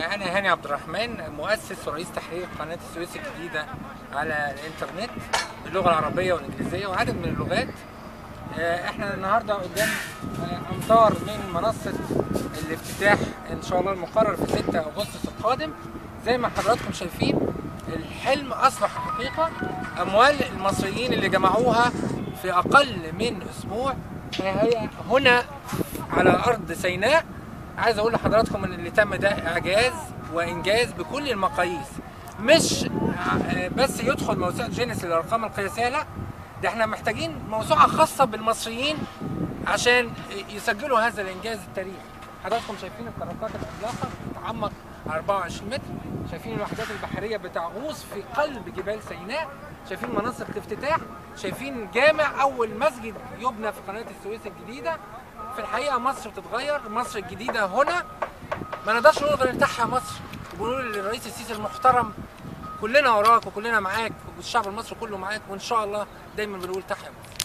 أنا هاني عبد الرحمن، مؤسس ورئيس تحرير قناة السويس الجديدة على الإنترنت باللغة العربية والإنجليزية وعدد من اللغات. احنا النهارده قدام أمتار من منصة الافتتاح إن شاء الله المقرر في 6 أغسطس القادم. زي ما حضراتكم شايفين الحلم أصبح حقيقة. أموال المصريين اللي جمعوها في أقل من أسبوع هي هنا على أرض سيناء. عايز اقول لحضراتكم ان اللي تم ده اعجاز وانجاز بكل المقاييس، مش بس يدخل موسوعة جينيس للارقام القياسية، لا ده احنا محتاجين موسوعة خاصة بالمصريين عشان يسجلوا هذا الانجاز التاريخي. حضراتكم شايفين الكراكات العملاقة بتتعمق 24 متر، شايفين الوحدات البحرية بتغوص في قلب جبال سيناء، شايفين منصة الافتتاح، شايفين جامع اول مسجد يبنى في قناة السويس الجديدة. في الحقيقة مصر بتتغير، مصر الجديدة هنا. ما نقدرش نقول غير تحيا مصر، وبنقول للرئيس السيسي المحترم كلنا وراك وكلنا معاك والشعب المصري كله معاك، وان شاء الله دايما بنقول تحيا مصر.